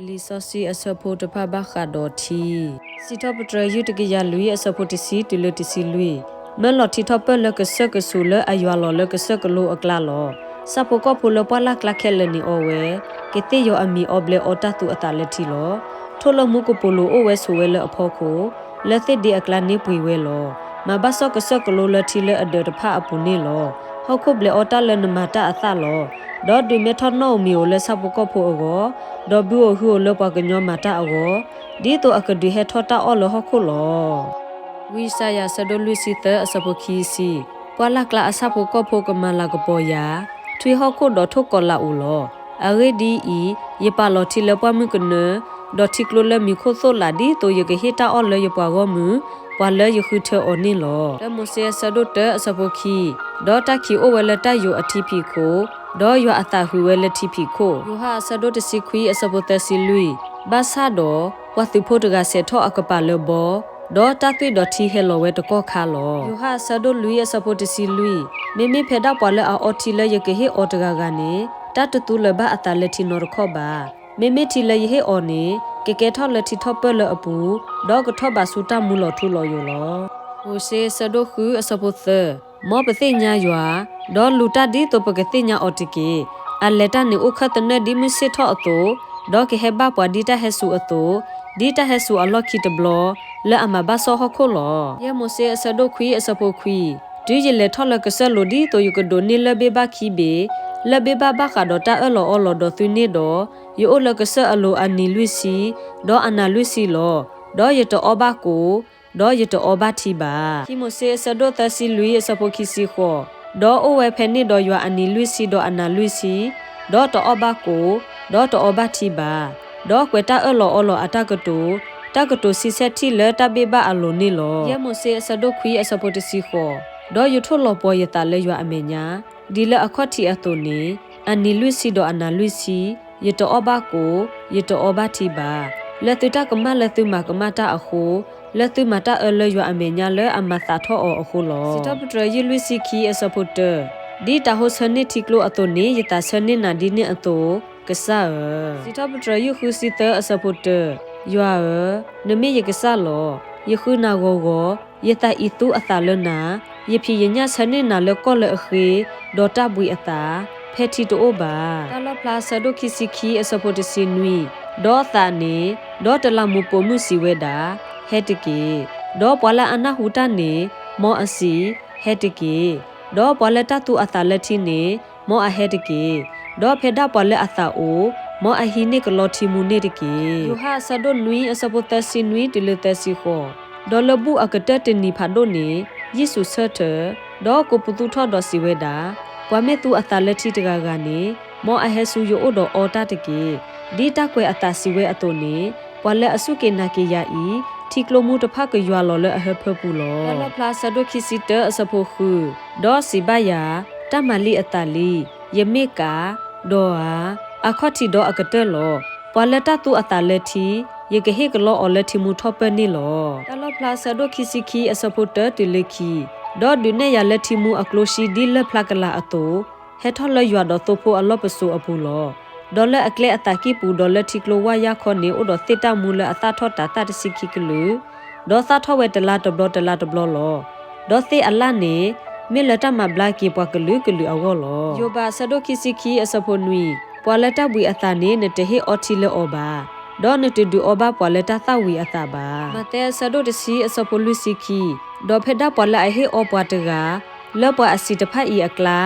လံာ်စီဆှံအဆၢဖိတဖၣ်ဘၣ်ဃးဒီးထံ, စံးထီၣ်ပတြၢၤ ယုၢ်တကယၤလွံၢ် အဆၢဖိတဆံတုၤလၢတဆံလွံၢ်, မၢလီၤထံထီၣ်ပၢၢ်လၢကစၢၢ်ကဆူးလၢအယွၤလီၤလၢကစၢၢ်ကလိအကျါလီၤ. ဆၣ်ဖိကီၢ်ဖိလၢပှၢ်လၢ်ကျါခဲလၢာ်န့ၣ်အီဝဲ, ကသ့ၣ်ယီၤအမံၤအီဘျဲအီတၢ်သူအသးလၢထံလီၤ. ထိၣ်လၢမူကပိာ်လိၤအိၣ်ဝဲဆိးဝဲလၢအဖီခိၣ်, လၢသ့ၣ်ဒ့အကျါန့ၣ်ပှ့ၤဝဲလီၤ. မၤဘၣ်စီၣ်ကစၢၢ်ကလိလၢထံလၢအဒၢးတဖၣ်အပူၤန့ၣ်လီၤ. ဟီၣ်ခိၣ်ဘျဲးအီတၢ်လၢနမၤတၢ်အသၣ်လီၤ. ဒီးဒုးမဲထီၣ်နီၣ်ဧိၤမံၤဧိၤလၢဆၣ်ဖိကီၢ်ဖိအဂီၢ်, ဒီးဘုဧိၤဟုဧိၤလၢပှၤကညီမၤတၢ်အဂီၢ်, ဒ်သိးအကဒုးဟဲထီၣ်တၢ်အီၣ်လၢဟီၣ်ခိၣ်လီၤ. ဝံယၡါယၤ အဆၢဒိၣ်လွံၢ်ဆံသၢ အဆၢဖိခံဆံ, ပှၢ်လၢ်ကျါအဆၣ်ဖိကီၢ်ဖိကမၤလၤကပီၤယၤ, ထွံၣ်ဟီၣ်ခိၣ်ဒီးထိၣ်ကီၤလၤအိၣ်လီၤ. အဂ့ၢ်ဒ်အံၤ, ယပာ်လီၤထံလၢပှၢ်မုၢ်ကနၢ, ဒီးထံကျိလၢမံၤခိၣ်သိၣ်လာ် ဒ်သိးယကဟ့ၣ်တၢ်အီၣ်လၢယပှၤဂီၢ်မုၢ်, ပှၤလၢယဃုထၢအီၤန့ၣ်လီၤ. တၢမိၤၡ့ အဆၢဒိၣ်တၢ အဆၢဖိခံ, ဒီးတၢ်ခံးအိၣ်ဝဲလၢတၢ်ယိာ်အထံဖံးခိၣ်, ဒီးယွၤအသးဟူးဝဲလၢထံဖံးခိၣ်. ယိၤဟၣ် အဆၢဒိၣ်တဆံခွံ အဆၢဖိသၢဆံလွံၢ်, ဘၣ်ဆၣ်ဒီး, ပှၤသုးဖိတဂၤဆဲးထီၣ်အကပၤလၢဘီ, ဒီးတၢ်သွံၣ်ဒီးထံဟဲလီၤဝဲတကီၢ်ခါလီၤ. ယိၤဟၣ် အဆၢဒိၣ်လွံၢ် အဆၢဖိတဆံလွံၢ်, မ့မ့ၢ်ဖဲဒၣ်ပှၤလၢအအီထံလၢယကဟ့ၣ်အီၤတဂၤဂၤန့ၣ်, တၢ်တသူလၢၤဘၣ်အသးလၢထံနီတခီၣ်ဘၣ်. မ့မ့ၢ်ထံလၢယဟ့ၣ်အီၤန့ၣ်, ကကဲထီၣ်လၢထံထီၣ်ပၢၢ်လၢအပူၤ, ဒီးကထီၣ်ဘးဆူတၢ်မူလီၤထူလီၤယိာ်လီၤ. မိၤၡ့ အဆၢဒိၣ်ဃု အဆၢဖိသၢ, မ်ပသ့ၣ်ညါယွၤ, ဒီးလူၤတၢ်ဒ်သိးပကသ့ၣ်ညါအီၤတက့ၢ်. အလဲၤတၢ်န့ၣ်အိၣ်ခၢၣ်သနၢၣ်ဒ်မုၢ်ဆ့ၣ်ထီၣ်အသိး, ဒီးကဟဲဘၣ်ပှၤဒ်တၢ်ဟဲစူၤအသိး, ဒ်တၢ်ဟဲစူၤအလီၢ်ခံတဘျီ, လၢအမၤဘၣ်စီၣ်ဟီၣ်ခိၣ်လီၤ. ယဲၢ်မိၤၡ့ အဆၢဒိၣ်ခွံ အဆၢဖိခွံ, တုၤယလဲၤထီၣ်လၢကစၢၢ်လိၤဒ်သိးယကဒိးန့ၢ်လၢၢ်ဘ့ၣ်ဘၣ်ခံဘ့ၣ်, လၢၢ်ဘ့ၣ်ဘၣ်ဘၣ်ဃးဒီးတၢ်အၢၣ်လီၤအီလီၤဒီးသုန့ၣ်ဒီး, ယအိၣ်လၢကစၢၢ်အလိၤအနံၤလွံၢ်ဆံ, ဒီးအနၤလွံၢ်ဆံလီၤ. ဒီးယတအီဘၣ်ကိၣ်, ဒီးယတအီဘၣ်ထံဘၣ်. ခံမိၤၡ့ အဆၢဒိၣ်သၢဆံလွံၢ် အဆၢဖိခံဆံဃိး, ဒီးအိၣ်ဝဲဖဲန့ၣ်ဒီးယွၤအနံၤလွံၢ်ဆံဒီးအနၤလွံၢ်ဆံ, ဒီးတအီၣ်ဘၣ်ကိၣ်, ဒီးတအီဘၣ်ထံဘၣ်. ဒီးကွဲးတၢ်အၢၣ်လီၤအီလီၤအတၢ်ကတိၤ, တၢ်ကတိၤဆံဆဲၣ်ထံၣ်လၢတၢ်ဘ့ၣ်ဘၣ်အလိၤန့ၣ်လီၤ. ယဲၢ်မိၤၡ့ အဆၢဒိၣ်ခွံ အဆၢဖိတဆံဃိး, ဒီးယထိၣ်လီၤပှီၤယသးလၢယွၤအမဲာ်ညါ, ဒ်လၢအခီၣ်ထံးအသိးန့ၣ်, အနံၤလွံၢ်ဆံဒီးအနၤလွံၢ်ဆံ, ယတအီၣ်ဘၣ်ကိၣ်, ယတအီဘၣ်ထံဘၣ်. လၢသုတၢ်ကမၣ်လၢသုမၤကမၣ်တၢ်အဃိ, လၢသုမၤတၢ်အၢလၢယွၤအမဲာ်ညါလၢအမၤသးထီၣ်အီၤအဃိလီၤ. စံးထီၣ်ပတြၢၤ ယုၢ်လွံၢ်ဆံခံ အဆၢဖိတၢ, ဒ်တၤဟိဆၢန့ၢ်ထံကျိအသိးန့ၣ် ယသးဆၢန့ၢ်နၤဒ်န့ၣ်အသိး, ကစၢ်ဧၢ. စံးထီၣ်ပတြၢၤ ယုၢ်ဃုဆံသၢ အဆၢဖိတၢ, ယွၤဧၢ, နမ့ၢ်ယကစၢ်လီၤ. ယဃုနၤဂီၤဂီၤ, ယသးအံၤသူအသးလၢနၤ, ယဖံးယညၣ်ဆၢန့ၢ်နၤလၢကီၢ်လၢအဃ့, ဒီးတၢ်ဘှံးအသး, ဖဲထံတအိၣ်ဘၣ်. တၢ်လီၣ်ဖျါ အဆၢဒိၣ်ခံဆံခံ အဆၢဖိတဆံနွံ, ဒီးသးန့ၣ်, ဒီးတလးမူးပိာ်မုၣ်စံးဝဲဒၣ်, ဟဲတက့ၢ်. ဒီးပှၤလၢအနၢ်ဟူတၢ်န့ၣ်, မ်အစံး, ဟဲတက့ၢ်. ဒီးပှၤလၢတၢ်သူအသးလၢထံန့ၣ်, မ်အဟဲတက့ၢ်. ဒီးဖဲဒၣ်ပှၤလၢအသးအိၣ်, မ်အဟံးန့ၢ်ကလီထံမူန့ၣ်တက့ၢ်. ယိၤဟၣ် အဆၢဒိၣ်နွံ အဆၢဖိသၢဆံနွံတုၤလၢသၢဆံဃိး, ဒီးလၢဘူၣ်အကတၢၢ်တနံၤဖးဒိၣ်န့ၣ်, ယ့ၣ်ၡူးဆၢထၢၣ်, ဒီးကိးပသူထီၣ်ဒီးစံးဝဲဒၣ်, ပှၤမ့ၢ်သူအသးလၢထံတဂၤဂၤန့ၣ်, မ်အဟဲဆူယအိၣ်ဒီးအီတၢ်တက့ၢ်. ဒ်တၢ်ကွဲးအသးစံးဝဲအသိးန့ၣ်, ပှၤလၢအစူၢ်က့ၤနာ်က့ၤယၤအံၤ, ထံကျိမူတဖၣ်ကယွၤလီၤလၢအဟၢဖၢပူၤလီၤ. တၢ်လီၣ်ဖျါ အဆၢဒိၣ်ခံဆံတၢ အဆၢဖိဃု, ဒီးစံးဘၣ်ယၤ, တၢ်မၤလံအသးလံ, ယမ့ၢ်ကး, ဒီးဧါ, အခီၣ်ထံးဒီးအကတၢၢ်လီၤ. ပှၤလၢတၢ်သူအသးလၢထံ, ယကဟ့ၣ်ကလီအီၤလၢထံမူထီၣ်ပၢၢ်န့ၣ်လီၤ. တၢ်လီၣ်ဖျါ အဆၢဒိၣ်ခံဆံခံ အဆၢဖိတၢတုၤလၢခံ, ဒီးဒုးနဲၣ်ယၤလၢထံမူအကျိဆှံဒ်လၢၢ်ဖျါကလာ်အသိး, ဟဲထီၣ်လၢယွၤဒီးသိဖိအလီၢ်ပစိာ်အပူၤလီၤ. ဒီးလၢအကျဲအသးကံၢ်ပူၤဒီးလၢထံကျိဝၢ်ယၢ်ခီန့ၣ် အိၣ်ဒီးသ့ၣ်တၢ်မူလၢအသၣ်ထီၣ်တၤသၣ်တဆံခံကလုာ်, ဒီးသၣ်ထီၣ်ဝဲတလါတဘျီတလါတဘျီလီၤ. ဒီးသ့ၣ်အလၣ်န့ၣ်, မ့ၢ်လၢတၢ်မၤဘျါက့ၤပှၤကလုာ်ကလုာ်အဂီၢ်လီၤ. ယိၤဘး အဆၢဒိၣ်ခံဆံခံ အဆၢဖိနွံ, ပှၤလၢတၢ်ဘှံးအသးန့ၣ် နတဟ့ၣ်အီထံလၢအီၤဘၣ်, ဒီးနတဒုးအီဘၣ်ပှၤလၢတၢ်သၣ်ဝံၤအသးဘၣ်. မးသဲ အဆၢဒိၣ်တဆံ အဆၢဖိလွံၢ်ဆံခံ, ဒီးဖဲဒၣ်ပှၤလၢအဟ့ၣ်အီပှၤတဂၤ, လၢပှၤအဆံးတဖၣ်အံၤအကျါ,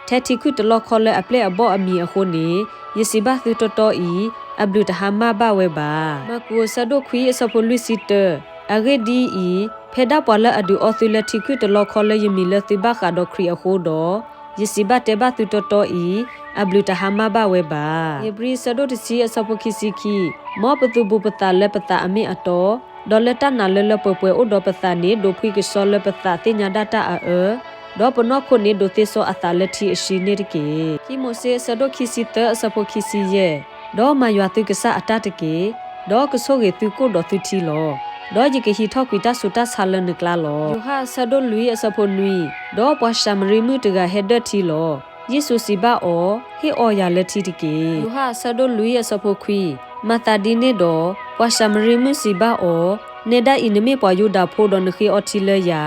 ထဲထံခုၣ်တလီၢ်ခီလၢအပျဲၢ်အဘီၣ်အမံၤအဃိန့ၣ်, ယစံးဘၣ်သုတီတီအံၤ, အဘျုးတဟါမၢ်ဘၣ်ဝဲဘၣ်. မၢ်ကူး အဆၢဒိၣ်ခွံ အဆၢဖိလွံၢ်ဆံတၢ, အဂ့ၢ်ဒ်အံၤ, ဖဲဒၣ်ပှၤလၢအဒုးအီသုလၢထံခုၣ်တလီၢ်ခီလၢယမံၤလၢသုဘၣ်ဃးဒီးခရံာ်အဃိဒီး, ယစံးဘၣ်တဲဘၣ်သုတီတီအံၤ, အဘျုးတဟါမၢ်ဘၣ်ဝဲဘၣ်. ဧ့ၤဘြံၤ အဆၢဒိၣ်တဆံ အဆၢဖိခံဆံခံ, မ်ပသုးဘူးပသးလၢပသးအမ့ၢ်အတီ, ဒီးလၢတၢ်နာ်လၢလၢပှဲၤပှဲၤအိၣ်ဒီးပသးန့ၣ် ဒိးဖှံကဆှီလၢပသးသ့ၣ်ညါဒၣ်တၢ်အအၢ, ဒီးပနီၢ်ခိန့ၣ်ဒိးသ့စီအသးလၢထံအရှံန့ၣ်တက့ၢ်. ခံမိၤၡ့ အဆၢဒိၣ်ခံဆံသၢ အဆၢဖိခံဆံယဲၢ်, ဒီးမၤယွၤသုကစၢ်အတၢ်တက့ၢ်. ဒီးကဆိၣ်ဂ့ၤသုကိၣ်ဒီးသုထံလီၤ. ဒီးယကဟံးထီၣ်ကွံာ်တၢ်ဆူးတၢ်ဆါလၢနကျါလီၤ. ယိၤဟၣ် အဆၢဒိၣ်လွံၢ် အဆၢဖိနွံ, ဒီးပှၤၡၤမရံမုၣ်တဂၤဟဲဒၢၣ်ထံလီၤ. ယ့ၣ်ၡူးစံးဘၣ်အီၤ, ဟ့ၣ်အီယၤလၢထံတက့ၢ်. ယိၤဟၣ် အဆၢဒိၣ်လွံၢ် အဆၢဖိခွံ မၤသးဒ်န့ၣ်ဒီး ပှၤၡၤမရံမုၣ်စံးဘၣ်အီၤ, နဲဒၣ်အံၤ နမ့ၢ်ပှၤယူဒၤဖိဒီးနဃ့အီထံလၢယၤ,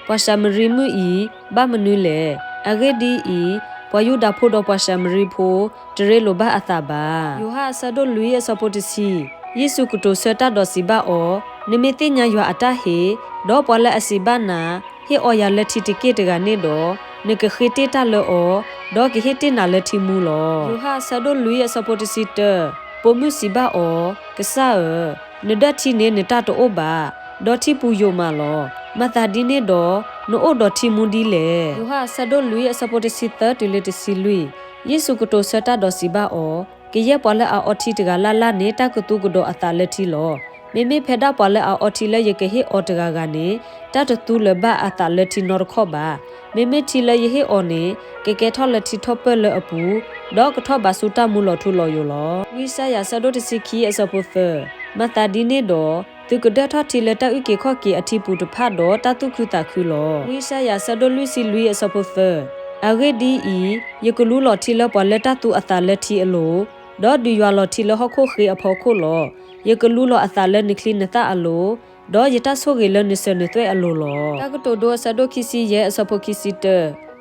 ပှၤၡၤမရံမုၣ်အံၤ ဘၣ်မနုၤလဲၣ်. အဂ့ၢ်ဒ်အံၤ, ပှၤယူဒၤဖိဒီးပှၤၡၤမရံဖိ တရ့လိာ်ဘၣ်အသးဘၣ်. ယိၤဟၣ်အဆၢဒိၣ်လွံၢ်အဆၢဖိတဆံ, ယ့ၣ်ၡူးကတိၤဆၢတၢ်ဒီးစံးဘၣ်အီၤ, နမ့ၢ်သ့ၣ်ညါယွၤအတၢ်ဟ့, ဒီးပှၤလၢအစံးဘၣ်နၤ, ဟ့ၣ်အီယၤလၢထံတက့ၢ်တဂၤန့ၣ်ဒီး, နကဃ့တ့ၢ်တၢ်လၢအီၤ, ဒီးကဟ့ၣ်တ့ၢ်နၤလၢထံမူလီၤ. ယိၤဟၣ်အဆၢဒိၣ်လွံၢ်အဆၢဖိတဆံတၢ, ပိာ်မုၣ်စံးဘၣ်အီၤ, ကစၢ်ဧၢ, နဒၢၣ်ထံန့ၣ်နတၢ်တအိၣ်ဘၣ်, ဒီးထံပူၤယိာ်မးလီၤ. မၤသးဒ်န့ၣ်ဒီး, နအိၣ်ဒီးထံမူဒ်လဲၣ်. ယိၤဟၣ်အဆၢဒိၣ်လွံၢ်အဆၢဖိတဆံသၢတုၤလၢတဆံလွံၢ်, ယ့ၣ်ၡူးကတိၤဆၢတၢ်ဒီးစံးဘၣ်အီၤ, ကယဲၢ်ပှၤလၢအအီထံတဂၤလၢ်လၢ်န့ၣ် တၢ်ကသူကဒီးအသးလၢထံလီၤ. မ့မ့ၢ်ဖဲဒၣ်ပှၤလၢအအီထံလၢယကဟ့ၣ်အီၤတဂၤဂၤန့ၣ်, တၢ်တသူလၢၤဘၣ်အသးလၢထံနီတခီၣ်ဘၣ်. မ့မ့ၢ်ထံလၢယဟ့ၣ်အီၤန့ၣ်, ကကဲထီၣ်လၢထံထီၣ်ပၢၢ်လၢအပူၤ, ဒီးကထီၣ်ဘးဆူတၢ်မူလီၤထူလီၤယိာ်လီၤ. ဝံယၡါယၤအဆၢဒိၣ်တဆံခံအဆၢဖိသၢ, မၤသးဒ်န့ၣ်ဒီး, သုကဒၢၣ်ထီၣ်ထံလၢတၢ်အုၣ်က့ၤခီၣ်က့ၤအထံပူၤတဖၣ်ဒီးတၢ်သူၣ်ခုသးခုလီၤ. ဝံယၡါယၤအဆၢဒိၣ်လွံၢ်ဆံလွံၢ်အဆၢဖိသၢ, အဂ့ၢ်ဒ်အံၤ, ယကလူလီၤထံလၢပှၤလၢတၢ်သူအသးလၢထံအလိၤ, ဒီးဒုးယွၤလီၤထံလၢဟီၣ်ခိၣ်ဃ့အဖီခိၣ်လီၤ. ယကလူလီၤအသးလၢနချံနသၣ်အလိၤ, ဒီးယတၢ်ဆိၣ်ဂ့ၤလၢနစၢၤနသွဲၣ်အလိၤလီၤ. တၢ်ကတိၤဒိအဆၢဒိၣ်ခံဆံယဲၢ်အဆၢဖိခံဆံတၢ,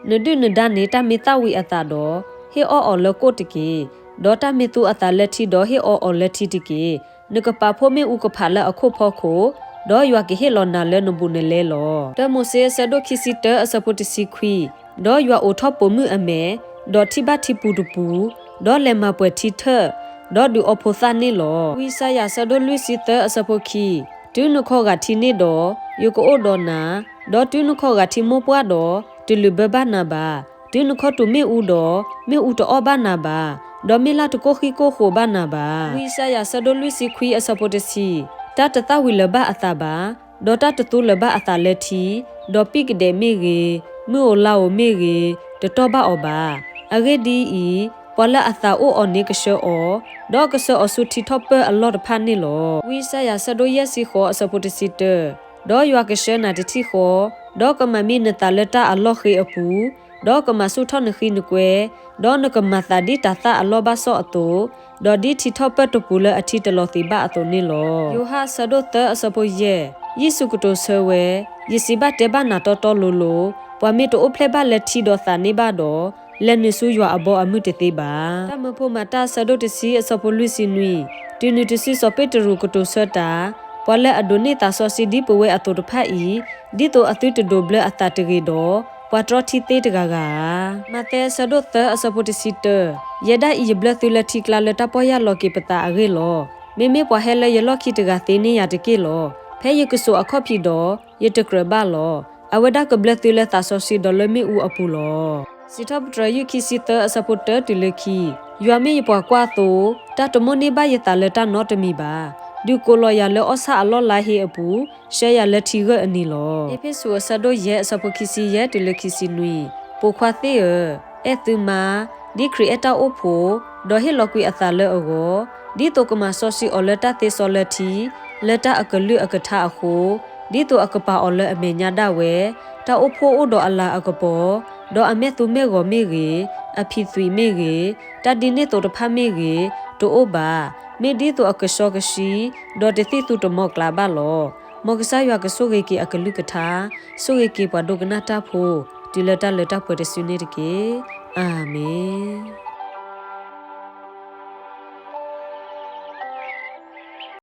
နဒုၣ်နဒါန့ၣ် တၢ်မ့ၢ်သၣ်ဝံၤအသးဒီး, ဟ့ၣ်အီၣ်အီၤလၢကိၣ်တက့ၢ်. ဒီးတၢ်မ့ၢ်သူအသးလၢထံဒီးဟ့ၣ်အီၣ်အီၤလၢထံတက့ၢ်. နကပာ်ဖှိၣ်မ့ၣ်အူကဖးလၢအခိၣ်ဖီခိၣ်, ဒီးယွၤကဟ့ၣ်လီၤနၤလၢနဘူးနလဲလီၤ. တၢမိၤၡ့အဆၢဒိၣ်ခံဆံတၢအဆၢဖိတဆံခွံ, ဒီးယွၤအိးထီၣ်ပိာ်မုၣ်အမဲာ်, ဒီးထံၣ်ဘၣ်ထံပူၤတပူၤ, ဒီးလဲၤမၤပှဲၤထံထၢၣ်, ဒီးဒုးအီဖိသၣ်န့ၣ်လီၤ. ဝံယၡါယၤအဆၢဒိၣ်လွံၢ်ဆံသၢအဆၢဖိခံ, တုၤနခီဂာ်ထံန့ၣ်ဒီး, ယကအိၣ်ဒီးနၤ, ဒီးတုၤနခီဂာ်ထံမိၢ်ပှၢ်ဒီး, တလုာ်ဘၢဘၣ်နၤဘၣ်. တုၤနခီတုၤမ့ၣ်အူဒီး, မ့ၣ်အူတအီၣ်ဘၣ်နၤဘၣ်, ဒီးမ့ၢ်လၢ်တကိၢ်ဃံကိၢ်ဃိးဘၣ်နၤဘၣ်. ဝံယၡါယၤအဆၢဒိၣ်လွံၢ်ဆံခွံအဆၢဖိတဆံ, တၢ်တသၣ်ဝံၤလၢၤဘၣ်အသးဘၣ်, ဒီးတၢ်တသူလၢၤဘၣ်အသးလၢထံ, ဒီးပံၣ်ကဒဲးမ့ၢ်ဂ့ၤ, မုၢ်ဧိၤလါဧိၤမ့ၢ်ဂ့ၤ, တတီၢ်ဘၣ်အီၤဘၣ်. အဂ့ၢ်ဒ်အံၤ, ပှၤလၢအသးအိၣ်အီၤန့ၣ်ကဆှၢအီၤ, ဒီးကဆှၢအီၤဆူထံထီၣ်ပၢၢ်အလီၢ်တဖၣ်န့ၣ်လီၤ. ဝံယၡါယၤအဆၢဒိၣ်ယဲၢ်ဆံဃိးအဆၢဖိတဆံတၢ, ဒီးယွၤကဆှၢနၤတထံၣ်ဃီ, ဒီးကမၤမံနသးလၢတၢ်အလီၢ်ဃ့အပူၤ, ဒီးကမၤဆူၣ်ထီၣ်နဃံနကွဲ, ဒီးနကမၤသးဒ်တၤသၣ်အလီၢ်ဘၣ်စီၣ်အသိး, ဒီးဒ်ထံထီၣ်ပၢၢ်တပူၤလၢအထံတလီၤသံးဘၣ်အသိးန့ၣ်လီၤ. ယိၤဟၣ်အဆၢဒိၣ်သၢအဆၢဖိယဲၢ်, ယ့ၣ်ၡူးကတိၤဆၢဝဲ, ယစံးဘၣ်တဲဘၣ်နၤတီတီလိၤလိၤ, ပှၤမ့ၢ်တအိၣ်ဖျဲၣ်ဘၣ်လၢထံဒီးသးန့ၣ်ဘၣ်ဒီး, လဲၤနုာ်ဆူယွၤအဘီအမုၢ်တသ့ဘၣ်. တၢ်မၢဖိမၤတၢ်အဆၢဒိၣ်တဆံအဆၢဖိလွံၢ်ဆံနွံ, တုၤနုၤတစုစီၤပ့းတရူးကတိၤဆၢတၢ်, ပှၤလၢအဒိးန့ၢ်သးစီဆှံဒ်ပဝဲအသိးတဖၣ်အံၤ, ဒ်သိးအသုတဒိးဘျၢအသးတဂ့ၤဒီး, ပှၤတြီထံသ့တဂၤဂၤဧါ. မးသဲအဆၢဒိၣ်သၢအဆၢဖိတဆံတၢ, ယဲဒၣ်အံၤ ယဘျၢသုလၢထံကျါလၢတၢ်ပီၢ်ယၢ်လီၤက့ၤပသးအဂ့ၢ်လီၤ. မ့မ့ၢ်ပှၤဟဲလၢယလီၢ်ခံတဂၤသ့န့ၢ်ယၤတက့ၢ်လီၤ. ဖဲယကစိာ်အခီၣ်ဖံးဒီး, ယတကြၢးဘၣ်လီၤ. အဝဲဒၣ်ကဘျၢသုလၢသးစီဆှံဒီးလၢမ့ၣ်အူအပူၤလီၤ. စံးထီၣ်ပတြၢၤယုၢ်ခံဆံသၢအဆၢဖိတၢတုၤလၢခံ, ယွၤမ့ၢ်ယပှၤကွၢ်သိ, တၢ်တမိၣ်န့ၢ်ဘၣ်ယသးလၢတၢ်နီတမံၤဘၣ်. ဒုးကိးလီၤယၤလၢအီၣ်ဆၣ်အလီၢ်လါဟ့အပူၤ, ဆှၢယၤလၢထံဂၢၢ်အနံၤလီၤ. အ့းဖ့းစူးအဆၢဒိၣ်ယဲၢ်အဆၢဖိခံဆံယဲၢ်တုၤလၢခံဆံနွံ, ပိာ်ခွါသ့ၣ်ဧၢ, အဲၣ်သုမါ, ဒ်ခရံာ်အဲၣ်တၢ်အိၣ်ဖှိၣ်, ဒီးဟ့ၣ်လီၤကွံာ်အသးလၢအဂီၢ်, ဒ်သိးကမၤစီဆှံအီၤလၢတၢ်သ့စီလၢထံ, လၢတၢ်အကလုၢ်အကထါအဃိ, ဒ်သိးအကပာ်အီၤလၢအမဲာ်ညါဒၣ်ဝဲ, တၢ်အိၣ်ဖှိၣ်အိၣ်ဒီးအလၤအကပီၤ, ဒီးအမဲာ်သူမဲာ်ဂီၤမ့ၢ်ဂ့ၤ, အဖံးသွံးမ့ၢ်ဂ့ၤ, တၢ်ဒ်န့ၣ်သိးတဖၣ်မ့ၢ်ဂ့ၤ, တအိၣ်ဘၣ်. မ့ၢ်ဒ်သိးအကစီကဆှံ, ဒီးတသံၣ်သူတမီၤကျးဘၣ်လီၤ. မ်ကစၢ်ယွၤကဆိၣ်ဂ့ၤက့ၤအကလုၢ်ကထါ, ဆိၣ်ဂ့ၤက့ၤပှၤဒိကနၣ်တၢ်ဖိ, တုၤလၢတၢ်လၢတၢ်ပှဲၤတစုန့ၣ်တက့ၢ်. အၤမ့ၣ်.